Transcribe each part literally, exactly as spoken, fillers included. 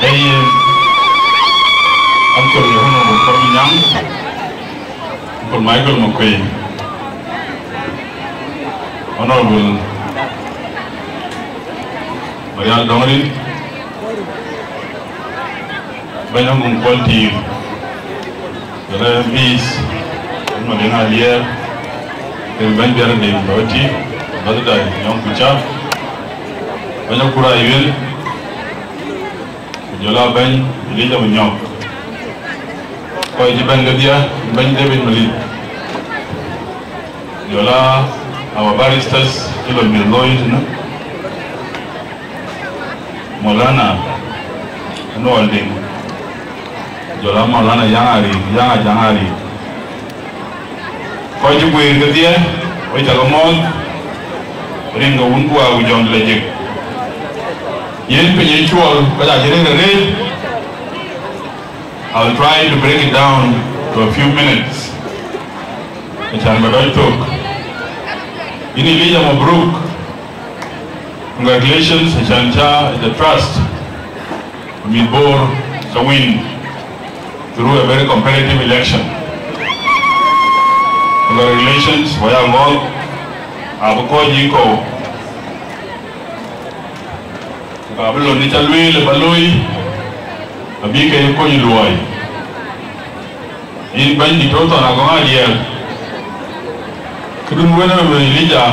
Ee yen, Uncle Honorable Kɔr Manyaŋ, Uncle Michael Makuei, Honorable Marial Dɔŋrin, Bɛ̈ny Aŋum Kuɔl Tiir, jɔlë M Ps, Bɛ̈ny Madiŋ Aliɛɛr, kek Bɛ̈ny Biar Deŋ Dɔ̈ti, Ambassador Nyɔŋ Kuca, Bɛ̈ny Akur Ayuel, ku jɔl a Bɛ̈ny Elijah Manyɔk, kɔc cï bɛ̈n kedhie, Bɛ̈ny David Malith, jɔl a our barristers cï lɔ mïth looi tënë, Maulana Anuɔl Deŋ, jɔl a Maulana Yaŋ Ariik, Yaŋ Ajaŋ Ariik. Kɔc cï guëër kedhie, wek cä ke mɔ̈ɔ̈th, rin ke wun ku wä ku jɔŋ lajik. Yen piny ë cuɔl, kɔc acï rëër arëët. I'll try to break it down to a few minutes. Acän bä dɔc thok. Yïn Elijah, mabruk. Congratulations, acän ca the trust. Mïth Bor ca win through a very competitive election. Congratulations, waya ŋɔɔth, abï kɔc yï kɔ̈u. Ku ka bï lon ë ca lueel ë bä looi, abï ke kony luɔi. Yïn bɛ̈ny dït tɔ̈ thɔn agɔŋ adiɛɛr, këdun wën ë Elijah,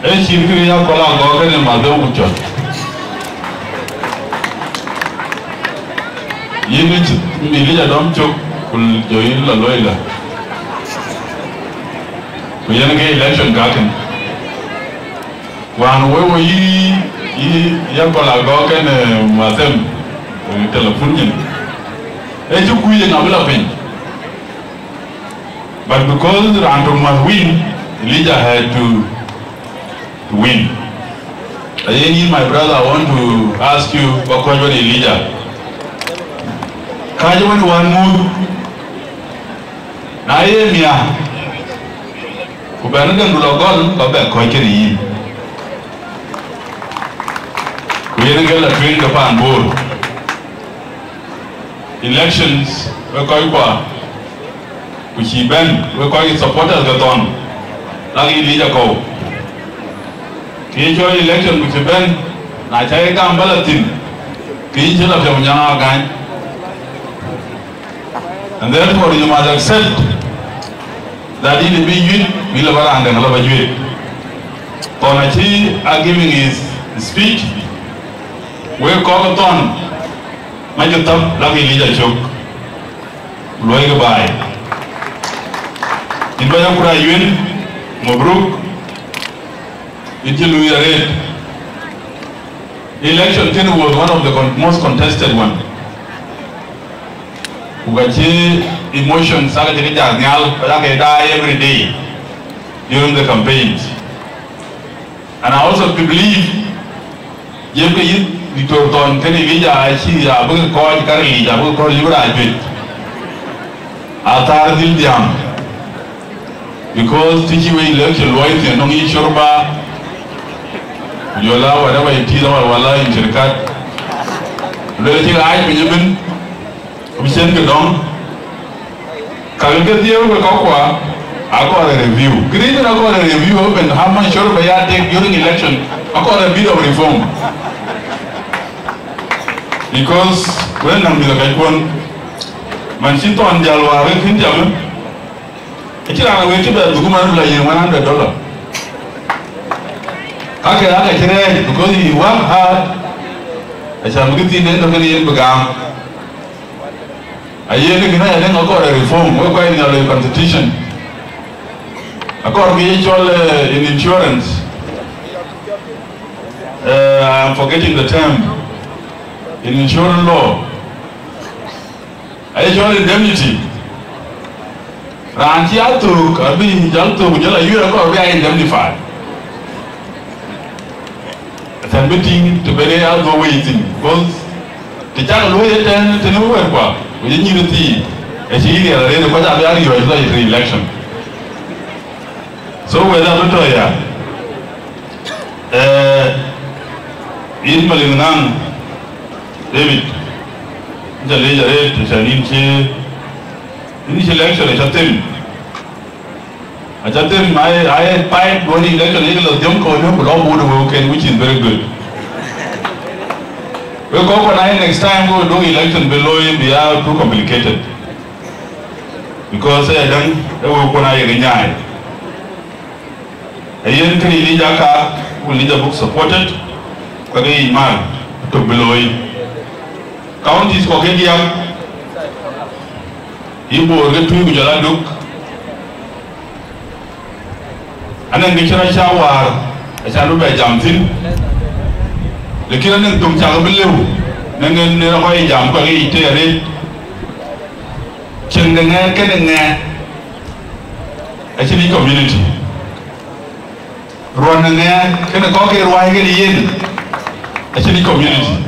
ee cïn kë ya kɔl agɔɔk kënë madheu ku cɔl. Yïn ë cï Elijah dɔm cök, ku jɔ yïn lɔ looi lɔ. Ku yen ke election kakën. Wään wek wo yï, yï, ya kɔl agɔɔk kënë, eh, mathem, eh, telephone nyin. Ee cï kuc ë ŋa bï lɔ piny. But because raan tök must win, Elijah had to, to win. Ayen yïn, my brother, I want to ask you, ba kɔc wën Elijah. Kääc wën wään muth, na ye miäk, ku bɛ̈n dɛ̈ŋdu lɔ gɔl, ka bɛ kɔc kënë yïn. Ku yen ke lɔ tueŋ ke paan Bor. Elections, wek kɔckua, ku cï bɛ̈n, wek kɔc supporters ke thɔn, lak yï lic akɔ̈u. Kë ye cɔl election ku cï bɛ̈n, na ca ye gam bä lɔ thïn, ke yïn cï lɔ piɔ̈u nyaŋ agäny. And therefore you must accept that yïn bï juëc, bï lɔ bä raan dɛ̈ŋ lɔ bä juëc. Thɔn acï a giving his speech, wek kɔc thɔn, macï thäp lak yï lic acök, luɔikï baai. Yïn bä ya kura yuel, mabruk, yïn cï luui arëët. Election kënë was one of the con-, most contested one. Ku ka cï emotions ake cï ke jal nhial, ka ake daai every day during the campaigns. And I also believe, jëm ke yï Diktor Thɔn kënë Elijah acï ya bï kɔc ka ril, ya bï kɔc liu rac juëc. Athär dhil dhiam. Because të cï wek election luɔi thïn, nɔŋ yï shorba, ku jɔl a whatever it is, wala, wala yïn shirkat. Luel cï ɣaac piny ëbën, ku bï cïn kë dɔŋ. Ka ke dhiëëu ke kɔckua, akɔɔr a review. Kë rëëc akɔɔr a review ëbën, how much shorba ya take during election, akɔɔr a bit of reform. Because wën nɔŋ mïth ë kackuɔn, man cï Thɔn jal wäär ë kën jam, acïn raan wek cï bɛ dhuk man bï lɔ yiëk one hundred dollar. Ka ke ake cï rɛɛc, because he work hard, acän bï këthiin en tɔ̈ kënë yen bï gam. Aye kë kën aya dɛ̈ŋ akɔɔr a reform, wek kɔc nhial ë constitution. Akɔɔr kë ye cɔl, eh, in insurance. Eh, I am forgetting the term. In insurance law. Aye cɔl indemnity. Raan cï a thök, abï jal thök, jal a yuɛɛr akɔɔr bï a indemnify. Tɛ̈n bï tïŋ të ben ë a dhuɔ̈k wei thïn, because të cak luɔ̈i ëtɛ̈ɛ̈n tënë wɛ̈ɛ̈tkua, ku ye nyïïr thii, acï riɛl arëët kɔc abï a riɔ̈ɔ̈c lɔ yï re-election. So wɛ̈ɛ̈t abï tɔ̈ ya. Eh, yïn Malith Ŋaŋ, David, yïn ca leec arëët, të cän yïn cï, yïn cï election aca them. Aca them, ai, ai, fight duɔ̈n election yïk lɔ dhiëm kɔ̈u, ku lɔ buut wëu ken, which is very good. Wek kɔ̈k kɔn ai, next time we do election bï looi bï ya too complicated. Because, eh, däŋ, eh, wëu kɔn ayek nyaai. Ee yen kë Elijah ka, ku Elijah buk supported, ka ke yic mal, tök bï looi. Counties kɔ̈k ke diäk, yï Bor ke Tui ku jɔl a Duk. Anɛŋ kë cï rɔt cä waar, acan bï bɛ jam thïn. Lakin anɛŋ töŋ cak bï lëu, nɛŋ en rɔt kɔc jam kɔc ke yic tëë arëët. Cieŋ de ŋɛk kënë ŋɛk, acïn yic community. Ruɔ̈n ë ŋɛk kënë kɔ̈k ke ruääi kënë yen, acïn yic community.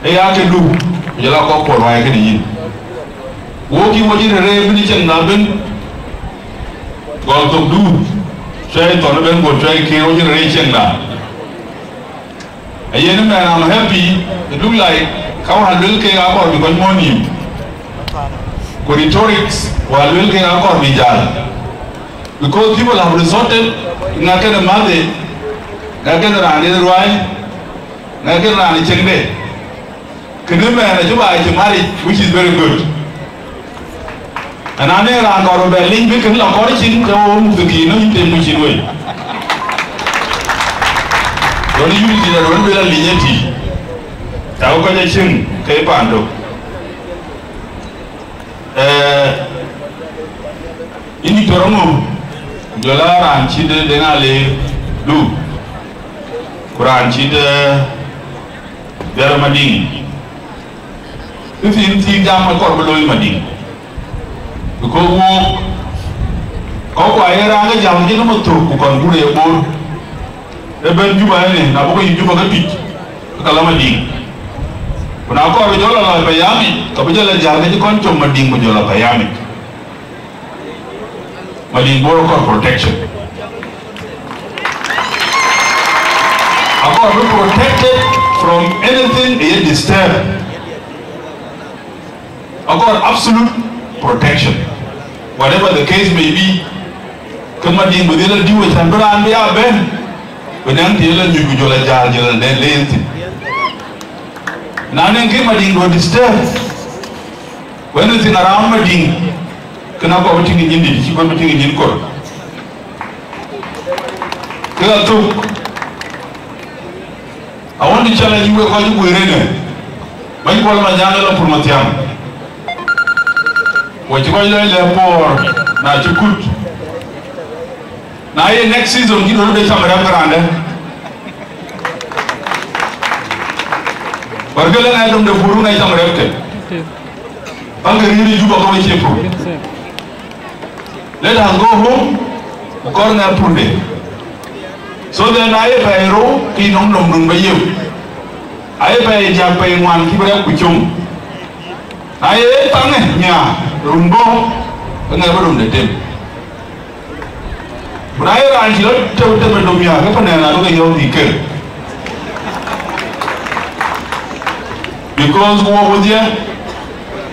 Ee ya këdu, ku jɔl a kɔ̈k kuɔ ruääi kënë yen. Wok yï wɔ cï rëër bï cieŋda bën, gɔl thokdu, cuɛi thɔn ëbɛ̈n guɔ cuɛi kë wɔ cï rëër cieŋda. Ayen ëmɛn, I'm happy. It look like ka wään luel kek akɔɔr bï kɔc muɔ̈n nïïm. Ku rhetorics wään luel kek akɔɔr bï jäl. Because people have resorted, ŋa kënë mäthde, ŋa kënë raan de ruääi, ŋa kënë raan de cieŋde. Kënë mɛn acï baai cï maric, which is very good. Ënɔɔnë raan kɔɔr bï bɛ liny bï kën lɔ kɔɔr cin, ke wo muk thïn, yïn tem ku cin wei. Duɔ̈n unity da duɔ̈n bï la liny ëtï. Tau kɔc acïn ke paan tök. Eh, yïn Diktor Aŋum, ku jɔl a raan cït Deŋ Aleer Du, ku raan cït, eh, Biar Madiŋ. Kë thiin thiin jam akɔɔr bï looi Madiŋ. Because wok, kɔ̈k kua ye raan ke jam cïn ëmɔ thök ku kɔn kur ye Bor. Ëbɛ̈n Juba ënë, na bɔ̈ ke yï Juba ke tuc, ke ka la Madiŋ. Ku na kɔɔr bï jɔl la lɔc payamic, ka bï jɔl la jäl ke cï kɔn cök Madiŋ ku jɔl la payamic. Madiŋ Bor akɔɔr protection. Akɔɔr bï protected from anything ye disturb. Akɔɔr absolute protection. Whatever the case may be, ke Madiŋ bï dhil a diu acän bï raan bï ya bɛ̈n, bï nɛŋ të ye la nyuc ku jɔl a jäl jɔl a dɛn leen thïn. Na nɛŋ kë Madiŋ duɔ disturb, ku anything around Madiŋ, kënë akɔɔr bï tïŋ ë nyin dït, cï kɔn bï tïŋ ë nyin kor. Kë athök, I want to challenge you, wek kɔc ë guëër ënë. Bɛ̈ny Kuɔl Manyaŋ ë lɔ pur mathiaŋ. Wɔ cï kɔc lɔ lɛ̈k Bor, na cï kut. Na ye next season, cï duɔ̈n bï cam rɛ̈m ke raan dɛ̈. Bär ke lëŋ ë dom de pur, ŋɛc cam rɛ̈m ke. Bäk ke rïïr ë Juba ke we cie pur. Let us go home, ku kɔɔr ŋɛk purde. So then, na ye pɛɛi rou, ke yï nɔm nɔm dun ba yeu. Aye pɛɛi diäk pɛɛi ŋuan, kï bï rɛ̈k ku com. Na ye thaŋë nya run bɔ̈, ke ŋɛk bï dom de tem. Ku na ye raan cï rɔt teu tëmë dom ya, ke panɛn adu ke yɔ̈ɔ̈k bï ker. Because wok wodhie,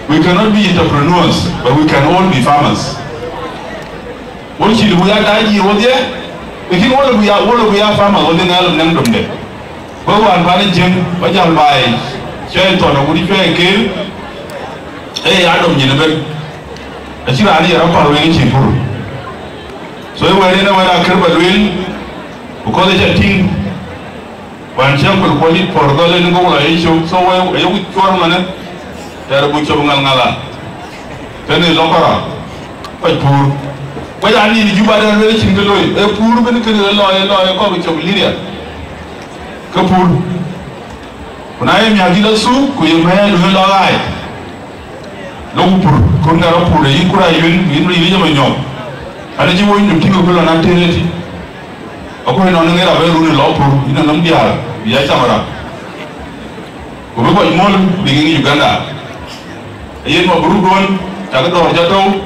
we cannot be entrepreneurs, but we can all be farmers. Wok cï lëu ya tajiir wodhie, lakin wok lëu ya, wok lëu ya farmers wodhie, ŋɛk lëu nɛŋ domde. Wek wään pan ë Jiëŋ, ba jäl baai, cuɛi thɔn agut cuɛi kel, ee ya dom nyin ëbɛ̈n. Acïn raan ë ye rɔt päl wek ë cï pur. So, ë wɛ̈t en ë wɛ̈t akër ba lueel, because ë ca tïŋ, wään cï Uncle Kuɔl dït puɔ̈r dhɔl en ë gok lɔ ye cök, so, wek ayok cuɔr manë, tɛɛr buk cop ŋalŋala. Kënë lɔ kɔrɔ, kɔc pur. Kɔc aa nïn Juba dɛ̈ lueel cïn kë loi, ee pur bïn kënë lɔ, lɔ, lɔ, kɔk cök Liria. Ke pur. Ku na ye miäk dït la thuk, ku ye mɛɛr, duënë lɔ ɣaac. Lɔ ku pur, kun ŋɛk rɔt pur, yïn kur ayuën, yïn, yïn jam ë nyɔk. An, acï wony dum tïŋ ku lɔ na tëër ëtï. Aku ënɔɔnë ŋɛk rap ë run ë lɔ pur, yïn anɔm diaar, bï ya cam rap. Ku bï kɔc mɔ̈l, bï ŋic Uganda. Yen mabruk duɔ̈n, cakï dɔ̈ɔ̈r cä tɔ̈u,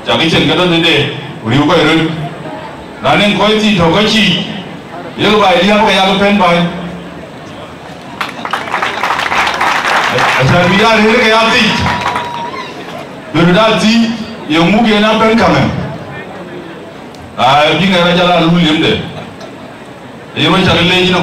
cakï cen ke dɔ̈ tëde, ku riëëu kɔc röt. Na nɛŋ kɔc thii tɔ̈ kɔc cïï, yek baai liääp ke yak pɛ̈n baai. Acan bï ya rëër ke ya thiic. Bï röt a thiic, ye ŋuk yen abɛ̈n käŋë. Aa, bï ŋɛk ajal a lul liemde. Ye rɔt cak leec yïn